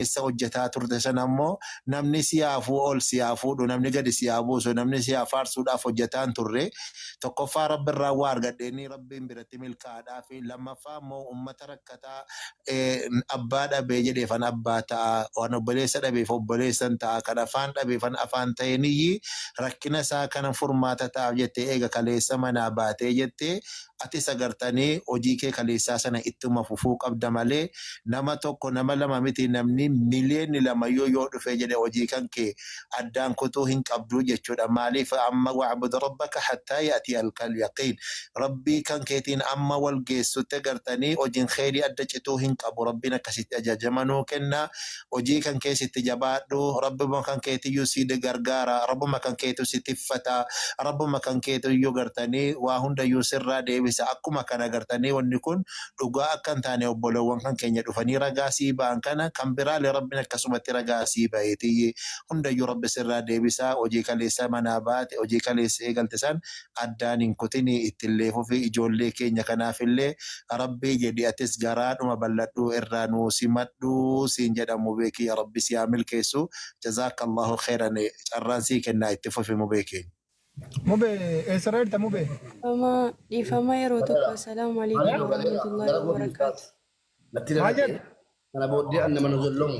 Kaleessa hojjetaa turte sana immoo namni si haa ol si haa fuudhu, namni gadi si haa buusu, namni si haa faarsuudhaaf hojjetaa hin turre. Tokkoffaa Rabbi irraa waa argadheenii Rabbiin biratti milkaa'aadhaa fi lammaffaa immoo ummata rakkataa abbaa dhabee jedheefan abbaa ta'a, waan obboleessa dhabeef obboleessan ta'a, kan afaan dhabeefan afaan ta'eeniyyi rakkina isaa kana furmaata ta'aaf jettee eega kaleessa manaa baatee jettee atis agartanii hojii kee kaleessaa sana ittuma fufuu qabda malee nama tokko nama lama miti namni miliyeenni lamayyuu yoo dhufee jedhe hojii kan kee addaan kutuu hin qabdu jechuudha. Maaliif amma wa'bud rabbaka hattaa ya'tiyakal yaqiin Rabbii kan keetiin amma wal geessutti agartanii hojiin kheyrii adda cituu hin qabu. Rabbiin akkasitti ajajama nuu kenna. Hojii kan kees itti jabaadhu. Rabbuma kan keetiyyuu si gargaara. Rabbuma kan keetu si tiffata. Rabbuma kan keetuyyuu gartanii waa hundayyuu sirraa deebisa. Akkuma kana gartanii wanni kun dhugaa akka hin taane obbolowwan kan keenya dhufanii ragaa sii ba'an kana kan biraalee Rabbiin akkasumatti ragaa sii ba'eetiyyi hundayyuu Rabbi sirraa deebisa. Hojii kaleessa manaa baate, hojii kaleessa eegalte san addaan hin kutini ittillee fufi ijoollee keenya kanaafillee Rabbii jedhi atis garaadhuma balladhuu irraa nuu simadhu siin jedha mubee kiyya Rabbi si haa milkeessu jazakallahu kheyran carraan sii kennaa itti fufi mubee keenya. Mube eessarra jirta mube? Dhiifama dhiifama yeroo tokko assalaamu alaikum warahmatullahi wabarakaatu. Natti Maal dagatee jedhu? kana booddee an nama na zollomu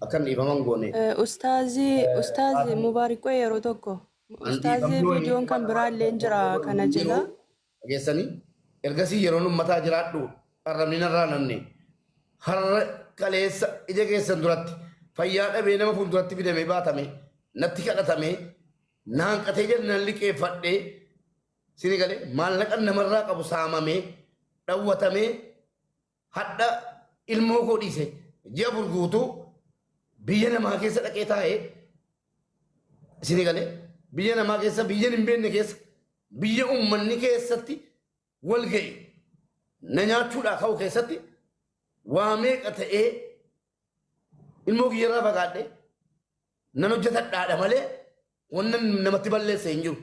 akkan dhiifama hin goone. Ustaazi ustaazi Mubaarik qoy yeroo tokko An ustaazi dhiifamni viidiyoon kan biraa illee jira kana jala. Dhageessanii ergasii yeroon ummataa jiraadhu arrabni narraa namni har'a kaleessa ija keessan duratti fayyaa dhabee nama fuulduratti fidamee baatame natti kadhatame na hanqatee jennaan liqeeffadhee sini galee maallaqa namarraa qabu saamamee dhawwatamee Hadha ilmoo koo dhiise ji'a 4 guutuu biyya namaa keessa dhaqee taa'ee isinii galee biyya namaa keessa biyya hin beekne keessa biyya uummanni keessatti wal ga'e na nyaachuudhaa ka'u keessatti waa meeqa ta'ee ilmoo kiyyarraa fagaadhe nan hojjetadhaadha malee wannan namatti balleesse hin jiru.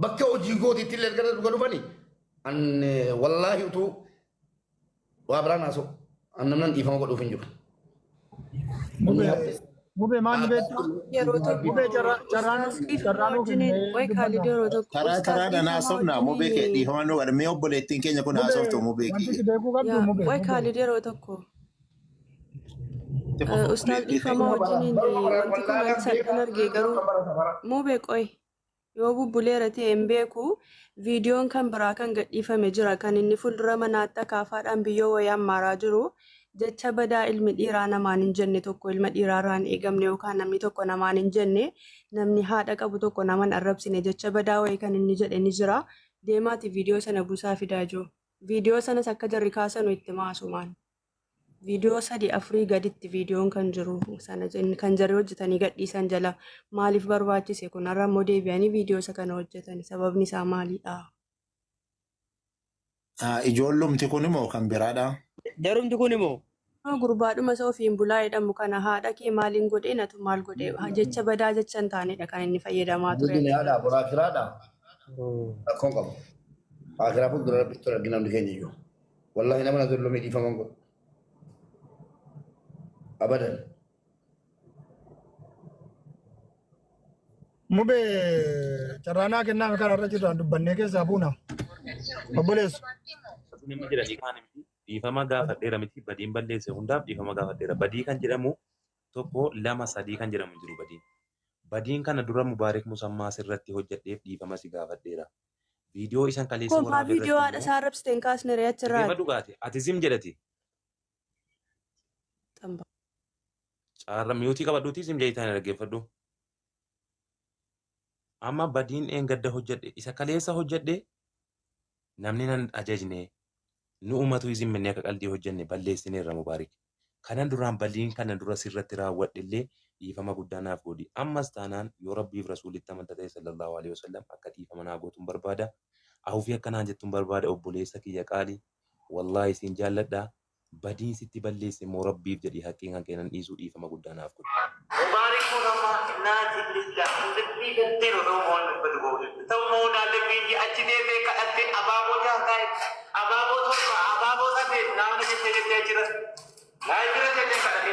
Bakka hojii kootiitti illee erga dhuga dhufani an wallaahi utuu waa biraan haasa'u an namnan dhiifama godhuuf hin jiru. Mube mube maal nu beektaa? Yeroo tokko Mube carraa carraa ustaaz dhiifama carraa nuu wajjiniin kennee qoy Kaalid dubbanna. yeroo tokko Karaa ustaaz karaadhaan dhiifama haasofna mubee kee wajjiniin dhiifama nu godha mee obboleettiin keenya kun Mube haasoftu mubee wanti kiyya. si beekuu qabdu yaa mube qoy mube. Kaalid yeroo tokko Itti fufu Ustaaz obboleettii keenya. dhiifama wajjiniin wanti kun anis har'an arge garuu mube qoy yoo bubbuleera ta'e hin beeku viidiyoon kan biraa kan gadhiifame jira kan inni fuuldura manaatti akaafaadhaan biyyoo wayii ammaaraa jiru jecha badaa ilmi dhiiraa namaan hin jenne tokko ilma dhiiraarraa hin eegamne yookaan namni tokko namaan hin jenne namni haadha qabu tokko nama hin arrabsine jecha badaa wayii kan inni jedhe ni jira deemaati viidiyoo sana buusaa fidaa jiru viidiyoo sanas akka jarri kaasanu itti maasumaan. Viidiyoo sadii afurii gaditti viidiyoon kan jiru sana kan jarri hojjetanii gadhiisan jala maaliif barbaachise kun har'a immoo deebi'anii viidiyoo isa kana hojjetan sababni isaa maalidha? Ah, Ijoollumti kun immoo kan biraadha. Jarumti kun immoo Gurbaadhuma isa ofiin bulaa jedhamu kana haadha kee maaliin godhee natu maal godhee jecha badaa jecha hin taanedha kan inni fayyadamaa ture Duniyaadha achirratti. boraa akiraadha rakkoon qabu. Akiraa fuuldura rabbitti argina hundi keenya iyyuu. Wallahi nama na zullumee dhiifama hin godhu. Abadan. Mube carraa naa kennaa karaa irra jirra dubbannee keessaa buuna. Obboleessu. Nama jedhanii kaan miti dhiifama gaafadheera miti badiin balleesse hundaaf dhiifama gaafadheera. Badii kan jedhamu tokko lama sadii kan jedhamu hin jiru badiin. Badiin kana dura Mubaarik Musammaa sirratti hojjedheef dhiifama si gaafadheera. Viidiyoo isan kaleessa Koo maa waraabe viidiyoo irratti haadha immoo isaa arrabsite hin kaasne ree achirraati. dhaggeeffadhu gaate ati zim jedhati Xamba. caarra miyuutii qabadhuutii zim jedhii taane dhaggeeffadhu. Amma badiin dheengadda hojjedhe isa kaleessa hojjedhe namni nan ajajne nu umatu izin mennee akka qaldii hojjenne balleessineerra Mubaarik. Kanan duraan baliin kana dura sirratti raawwadhe illee dhiifama guddaa naaf godhi. Ammas taanaan yoo Rabbiif Rasuulitti amanta ta'e sallallahu alaihi wasallam akka dhiifama naa gootuun barbaada. Awfii akka naan jettuun barbaada obboleessa kiyya qaali. Wallaahi siin jaalladha. Badiin sitti balleesse immoo Rabbiif jedhii haqqiin kan kee nan dhiisuu dhiifama guddaa naaf godhi. Mubarik Musammaa naati lillah hundatti galtee odoo moon dubbatu goone ta'u moon alle achi deemee kadhatte abaaboo jaha abaaboo torba abaaboo saddeet naana jettee jettee achirra laayibira jettee kadhatte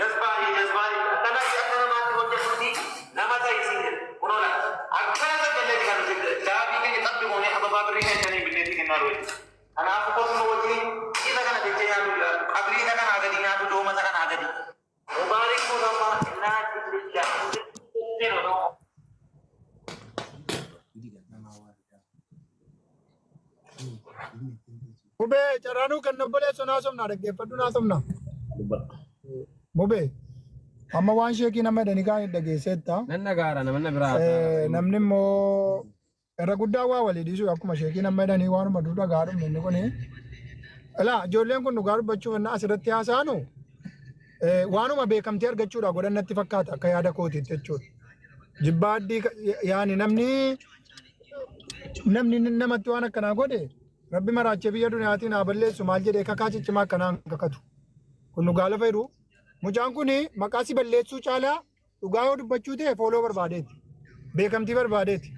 yes. malu jechuudha. Kanaafuu kosuma wajjin isa kana jechee nyaatu jiraatu. Qabrii isa kanaa gadi nyaatu dooma isa kanaa gadi. Mubaarik Musammaa innaa jillichaa. Mubee carraanuu kan obboleessu naasofna dhaggeeffadhu naasofna. Mubee amma waan sheekii nama jedhanii kaan hin dhageesseetta. Nan dhagaara namni biraa haasa'aa. Namni immoo irra guddaa waa walii dhiisuu akkuma sheekii nama jedhanii waanuma dur dhagaa dhumne inni kuni. Ilaa ijoolleen kun dhugaa dubbachuuf innaa asirratti haasa'anu waanuma beekamtii argachuudha godhan natti fakkaata akka yaada kootiitti jechuudha. Jibbaa addii yaani namni namni namatti waan akkanaa godhe rabbi maraachee biyya duniyaatiin haa balleessu maal jedhee kakaa ciccimaa akkanaa hin kakatu. Kun dhugaa lafa jiru. Mucaan kun maqaa si balleessuu caalaa dhugaa yoo dubbachuu ta'e follow barbaadeeti. Beekamtii barbaadeeti.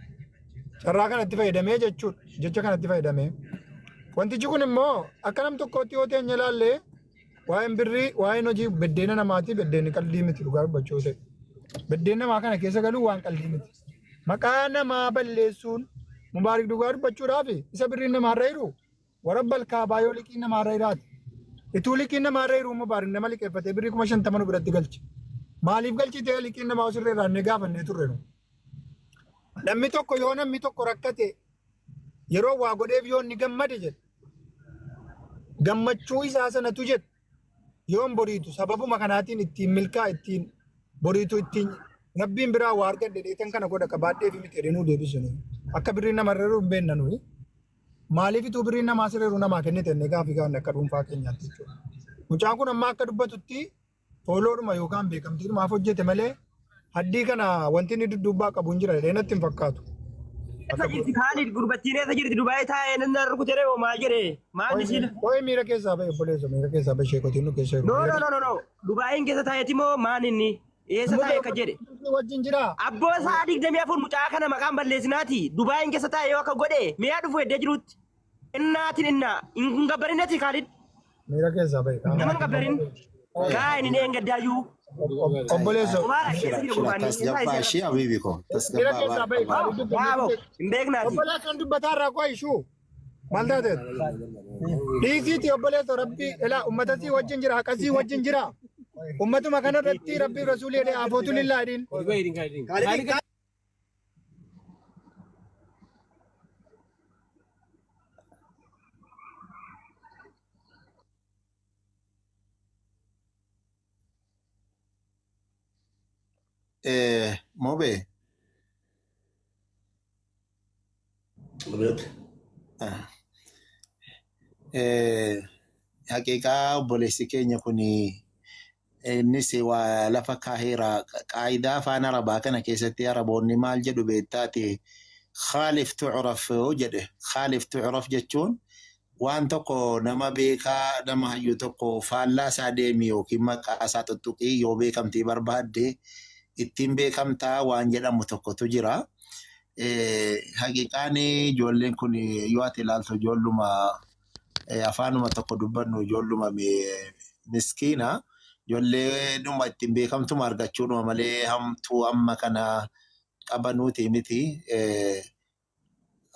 Carraa kanatti fayyadamee jechuudha. Jecha kanatti fayyadamee. Wantichi kun immoo akka nam tokkootti yoo teenye ilaalle waa'een birrii waa'een hojii beddeena namaati beddeenni qaldii miti dhugaa dubbachuu ta'e. Beddeen namaa kana keessa galuu waan qaldii miti. Maqaa namaa balleessuun Mubaarik dhugaa dubbachuudhaaf isa birriin namaarra jiru warabbal kaabaa yoo liqiin namaarra jiraate. Ituu liqiin namaarra jiru Mubaarik nama liqeeffatee birrii 50,000 nu biratti galche. Maaliif galchitee liqiin namaa osirra irraa gaafannee turre nu. Namni tokko yoo namni tokko rakkate yeroo waa godheef yoo inni gammade jedhe gammachuu isaa sanatu jedhe yoon boriitu sababuma kanaatiin ittiin milkaa ittiin boriitu ittiin rabbiin biraa waa argadhe dheetan kana godha qabaadhee fi miti jedhee nuu deebisunu. Akka birriin namarra jiru hin beekna nuyi. Maaliif ituu birriin namaa sirra jiru namaa kennite inni gaafii gaafne akka dhuunfaa keenyaatti jechuudha. Mucaan kun amma akka dubbatutti followdhuma yookaan beekamtiidhumaaf hojjete malee haddii kana wanti inni dudduubbaa qabu hin jira jedhee natti hin fakkaatu. Eessa jirti Kaalid gurbattiin eessa jirti Dubaay taa'ee nan rukute moo maal jedhee maal isiin? Qo'ee miira keessaa ba'e obboleessa miira keessaa ba'e sheekotiin nu keessa jiru. No no no no no Dubaayin keessa taa'eeti moo maan inni eessa taa'e akka jedhe? Wajjin jira. Abboo sa'a 24 mucaa kana maqaan balleessinaati Dubaayin keessa taa'e yoo akka godhe mi'a dhufu eddee jirutti innaatiin innaa hin gabbarinati Kaalid Miira keessaa ba'e. nama hin gabbarin gaa inni ni eengaddaayyuu Obboleessa. Mubarak eessa jira gurbaan Tasgabbaa ishee habiibi koo. Miira Tasgabbaa keessaa ba'e. baay'ee. Baabo hin beeknaati. Obboleessan dubbataa irraa qo'a ishuu. Maal taate? Dhiisiiti obboleessa rabbii ilaa ummata sii wajjin jira haqa sii wajjin jira. Ummatuma kana irratti rabbii rasuulii jedhee afootu lillaa jedhiin. Mobee. Haqiiqaa obboleessi keenya kun innis waa lafa kaaheera qaayidaa afaan arabaa kana keessatti araboonni maal jedhu beektaati khaalif tucraf jedhe. Khaalif tucraf jechuun waan tokko nama beekaa nama hayyu tokko faallaa isaa deemi yookiin maqaa isaa tuttuqii yoo beekamtii barbaadde ittiin beekamtaa waan jedhamu tokkotu jira. Haqiiqaan ijoolleen kun yoo ati ilaaltu ijoolluma afaanuma tokko dubbannu ijoolluma miskiina. Ijoollee dhuma ittiin beekamtuma argachuudhuma malee hamtuu amma kana qabanuuti miti.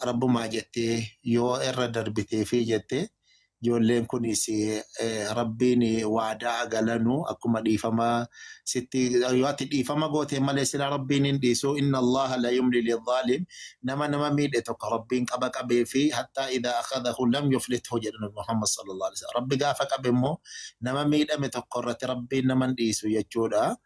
Rabbumaa jettee yoo irra darbitee fi jettee ijoolleen kunis rabbiin waadaa galanuu akkuma dhiifama sitti yoo ati dhiifama goote malee sila rabbiin hin dhiisu. Inna allaha la yumli lidhaalim nama nama miidhe tokko rabbiin qaba qabee fi hattaa idaa akhadahu lam yuflithu jedhu Nabi Muhammad sallallahu alaihi wasallam. Rabbi gaafa qabe immoo nama miidhame tokko irratti rabbiin nama hin dhiisu jechuudha.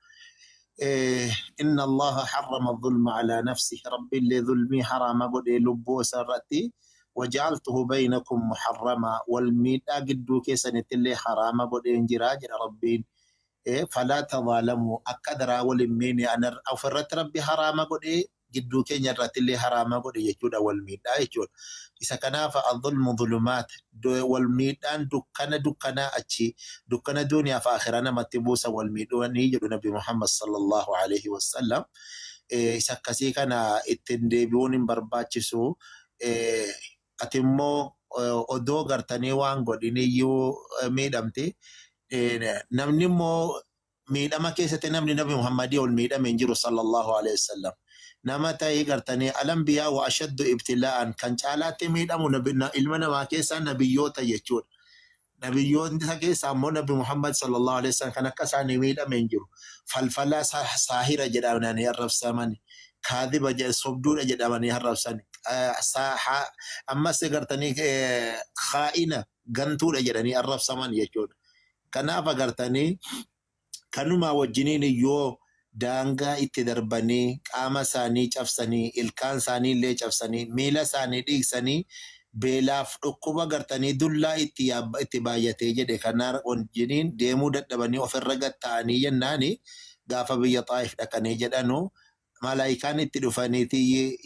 Inna allaha harrama dhulma ala nafsihi rabbi illee dhulmii haraama godhee lubbuu isaa irratti waja'altuhu baynakum muharrama wal miidhaa gidduu keessanitti illee haraama godheen jira jedha rabbiin. Falaa tadhaalamuu akka daraa wal hin miine ofirratti rabbi haraama godhee gidduu keenya irratti illee haraama godhe jechuudha wal miidhaa jechuudha. Isa kanaaf adhulmu dhulumaat wal miidhaan dukkana dukkanaa achi dukkana duniyaa fi akhiraa namatti buusa wal miidhanii jedhu Nabi Muhammad sallallahu alaihi wasallam. Isa akkasii kana ittiin deebi'uun hin barbaachisu. Ati immoo odoo gartanii waan godhin iyyuu miidhamte. Namni immoo Miidhama keessatti namni Nabi Muhammadii ol miidhame hin jiru sallallahu alaihi wasallam. Nama ta'ee gartanii alambiyaa wa ashaddu ibtilaa'an kan caalaatti miidhamu ilma namaa keessaa nabiyyoota jechuudha. Nabiyyoonni isa keessaa immoo Nabi Muhammad sallallahu alaihi wasallam kan akka isaanii miidhame hin jiru. Falfalaa saahira jedhamanii arrabsamani. Kaadhiba sobduudha jedhamanii arrabsani. Ammas gartanii khaa'ina gantuudha jedhanii arrabsaman jechuudha. Kanaaf agartanii kanumaa wajjiniin yoo daangaa itti darbanii qaama isaanii cabsanii ilkaan isaanii illee cabsanii miila isaanii dhiigsanii beelaaf dhukkuba gartanii dullaa itti itti baay'atee jedhe kanaa wajjiniin deemuu dadhabanii ofirra gatta'anii jennaani gaafa biyya Xaayif dhaqanii jedhanu malaayikaan itti dhufaniiti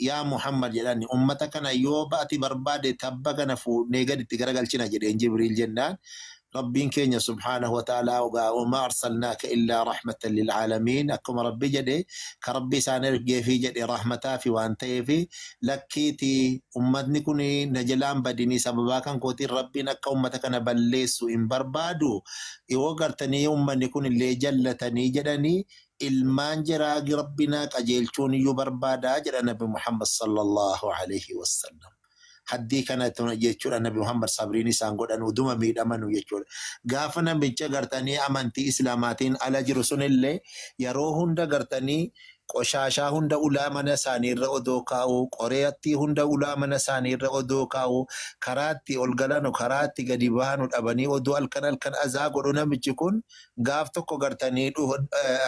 yaa Muhammad jedhani, ummata kana yoo ati barbaade tabba kana fuudhnee gad itti garagalchina jedheen Jibriil jennaan, Rabbiin keenya subhaanahu wa ta'aalaa ogaa wamaa arsalnaaka illaa rahmatan lil aalamiin akkuma Rabbi jedhe ka Rabbi isaan ergeefii jedhe rahmataafi waan ta'eefi lakkiiti ummatni kun na jalaan badinii sababaa kan kootiin Rabbiin akka ummata kana balleessu hin barbaadu yoo gartanii ummanni kun illee jallatanii jedhanii ilmaan jiraa Rabbi naa qajeelchuun iyyuu barbaadaa jedha Nabi Muhammad sallallahu alaihi wasallam. Haddii kana jechuudha Nabi Muhammad sabriin isaan godhan uduma miidhamanu jechuudha. Gaafa namicha gartanii amantii Islaamaatiin ala jiru sunillee yeroo hunda gartanii qoshaashaa hunda ulaa mana isaanii irra odoo kaa'u, qoreettii hunda ulaa mana isaanii irra odoo kaa'u, karaatti ol galanu karaatti gadi bahanu dhabanii odoo halkan halkan azaa godhu namichi kun gaaf tokko gartanii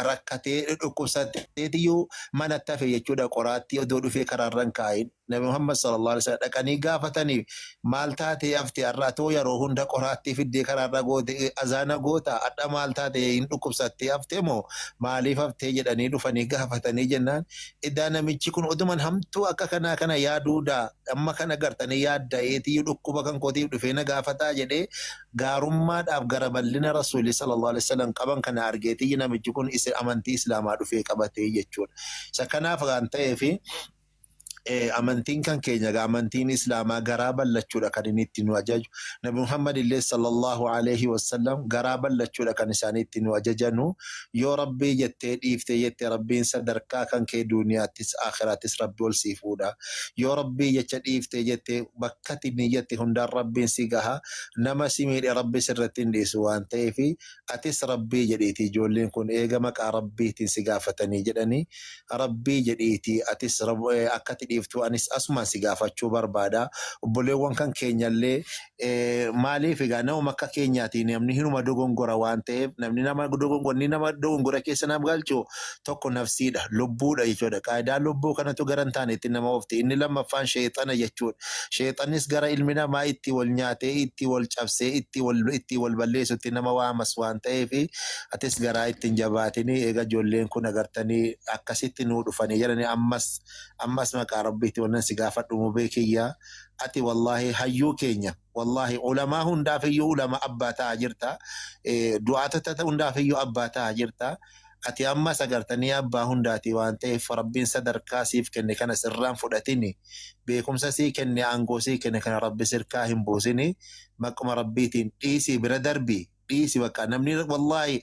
rakkatee dhukkubsateetiyyuu manatti hafe jechuudha qoraattii odoo dhufee karaarra hin kaa'in. Nabi Muhammad sallallahu alaihi wasallam dhaqanii gaafatanii maal taatee hafte har'a atoo yeroo hunda qoraattii fiddee karaarra goote azaana goota hadha maal taate hin dhukkubsattee haftee moo maaliif haftee jedhanii dhufanii gaafatanii jennaan edaa namichi kun oduman hamtuu akka kanaa kana yaaduudha amma kana gartanii yaadda'eetiyyuu dhukkuba kan kootiif dhufee na gaafataa jedhee gaarummaadhaaf gara bal'ina Rasuulli sallallahu alaihi wasallam qaban kana argeetiyyi namichi kun amantii Islaamaa dhufee qabatee jechuudha. Isa kanaaf waan ta'eef amantiin kan keenya egaa amantiin Islaamaa garaa ballachuudha kan inni itti nu ajaju. Nabi Muhammad illee sallallahu alaihi wasallam garaa ballachuudha kan isaanii itti nu ajajanu. Yoo Rabbii jettee dhiiftee jette Rabbiin sadarkaa kan kee duuniyaattis akhiraattis Rabbi ol sii fuudha. Yoo Rabbii jecha dhiiftee jette bakka ati niyyatti hundaan Rabbiin si gaha. Nama si miidhe Rabbi sirratti hin dhiisu waan ta'eef atis Rabbii jedhiitii ijoolleen kun eega maqaa Rabbiitiin si gaafatanii jedhanii Rabbii jedhiitii atis akka ati dhiiftu anis asumaan si gaafachuu barbaada. Obboleewwan kan keenyallee maaliif egaa namuma akka keenyaatiin namni hinuma dogongora waan ta'eef namni nama dogongorni nama dogongora keessa nama galchu tokko nafsiidha lubbuudha jechuudha. Qaayidaa lubbuu kanatu gara hin taane itti nama oofti. Inni lammaffaan sheexana jechuudha. Sheexannis gara ilmi namaa itti wal nyaatee itti wal cabsee itti wal balleessutti nama waamas waan ta'eef atis garaa itti hin jabaatini eega ijoolleen kun agartanii akkasitti nuu dhufanii jedhanii ammas ammas maqaa Rabbiitti wannan si gaafadhu mubee kiyya ati wallaahi hayyuu keenya wallaahi ulamaa hundaaf iyyuu ulama abbaa ta'aa jirta, du'aatota hundaaf iyyuu abbaa ta'aa jirta. Ati ammas agartanii abbaa hundaati waan ta'eef Rabbiin sadarkaa siif kenne kana sirraan fudhatini, beekumsa sii kenne aangoo sii kenne kana Rabbi sirkaa hin buusini, maquma Rabbiitiin dhiisii bira darbii dhiisi bakka namni wallaahi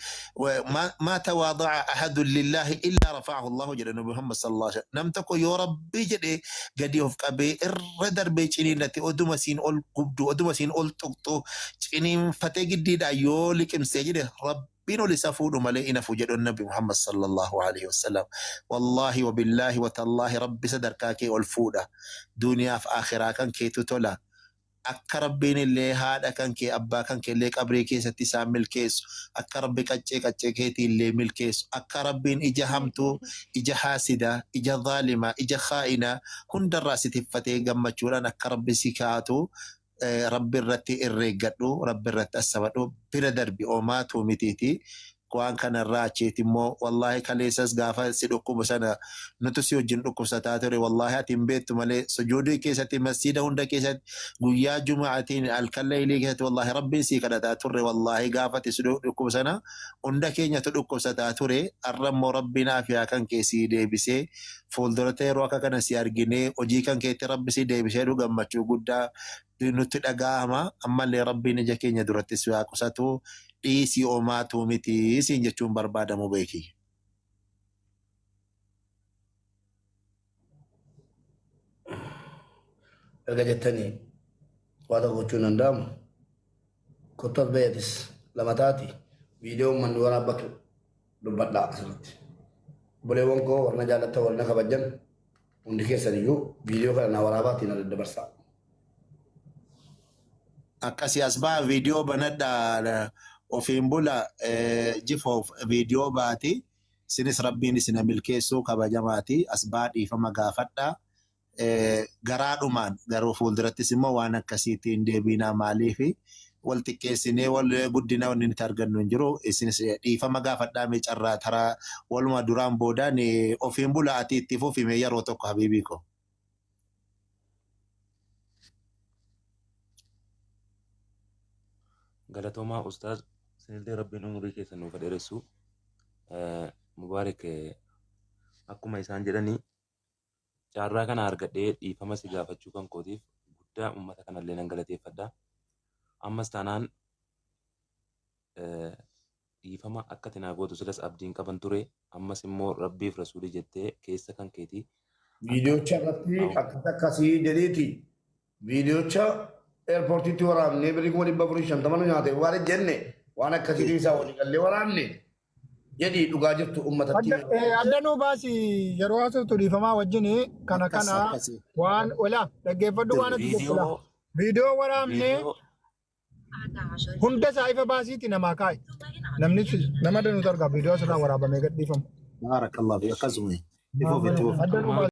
maa tawaada'a ahadun lillaahi illaa rafa'ahu Allahu jedhe Nabi Muhammad sallallahu alaihi wasallam. Nam tokko yoo Rabbii jedhee gadi of qabee irra darbee ciniinnate oduma siin ol gubdu oduma siin ol tuqxu ciniinfatee giddiidhaan yoo liqimsee jedhe Rabbiin ol isa fuudhu malee hin hafu jedhu Nabi Muhammad sallallahu alaihi wasallam. Wallaahi wabillaahi watallaahi Rabbi sadarkaa kee ol fuudha, duniyaaf akhiraa kan keetu tola. Akka Rabbiin illee haadha kan kee abbaa kan kee illee qabrii keessatti isaan milkeessu, akka Rabbi qaccee qaccee keetii illee milkeessu, akka Rabbiin ija hamtuu, ija haasidaa, ija zaalimaa, ija khaa'inaa hundarraa si tiffatee gammachuudhaan akka Rabbi si kaa'atu Rabbi irratti irreeggadhu, Rabbi irratti assabadhu, bira darbi omaatuu mitiiti. Waan kanarraa achiiti immoo wallaahi kaleessas gaafa si dhukkubu sana nutu si wajjin dhukkubsataa ture. Wallaahi ati hin beektu malee sujuudii keessatti masjiida hunda keessatti guyyaa juma'atiin halkan leeylii keessatti wallaahi Rabbiin sii kadhataa turre. Wallaahi gaafa ati si dhukkubu sana hunda keenyatu dhukkubsataa ture. Har'a immoo Rabbiin aafiyaa kan kee sii deebisee fuulduratti yeroo akka kana si arginee hojii kan keetti Rabbi si deebisee gammachuu guddaa. Nutti dhaga'ama. Ammallee Rabbiin ija keenya duratti si haa qusatu. Dhiisii omaatuu miti siin jechuun barbaadamu beeki. Erga jettanii waa tokko gochuun danda'amu. Kottu as bayatis lama taati viidiyoo uummanni waraabbatu dubbadhaa asirratti. Obboleewwan koo warra jaallattan warra kabajjan hundi keessan iyyuu viidiyoo kana na waraabaatiin na daddabarsaa. Akkasii as ba'a viidiyoo banadha ofiin bula jifoof viidiyoo baati. Isinis Rabbiin isin haa milkeessuu kabajamaati. As ba'a dhiifama gaafadha. Garaadhumaan garuu fuuldurattis immoo waan akkasiitti hin deebiinaa maaliif wal xiqqeessinee wal guddina wanni nuti argannu hin jiru. Isinis dhiifama gaafadhaa mee carraa taraa waluma duraan boodaan ofiin bula ati itti fufi mee yeroo tokko habiibii koo. Galatoomaa ustaaz isinillee Rabbiin umurii keessan nuuf haa dheeressu. Mubaarik akkuma isaan jedhanii carraa kana argadhee dhiifama si gaafachuu kan kootiif guddaa uummata kanallee nan galateeffadha. Ammas taanaan dhiifama akka ati naa gootu silas abdiin qaban ture. Ammas immoo Rabbiif Rasuulii jettee keessa kan keetii akka Viidiyoocha irratti akkas akkasii jedhiiti. Viidiyoocha eerpoortiitti waraabnee birrii 450,000 nu nyaate waan jenne waan akkasiitiin isaa walii gallee waraabne jedhii dhugaa jirtu uummatatti Adda adda nuu baasi yeroo haasoftu dhiifamaa wajjin kana Akkas kana akkasii. waan ola dhaggeeffadhu waan ati jettu laa. Viidiyoo Viidiyoo waraabnee viidiyoo hunda isaa ifa baasiiti namaa kaa'i. Namni nama danuutu argaa viidiyoo asirraa waraabamee gadhiifamu. Baarakallahu fi akkasuma. Ifuuf itti fufi. Adda nuu baasi.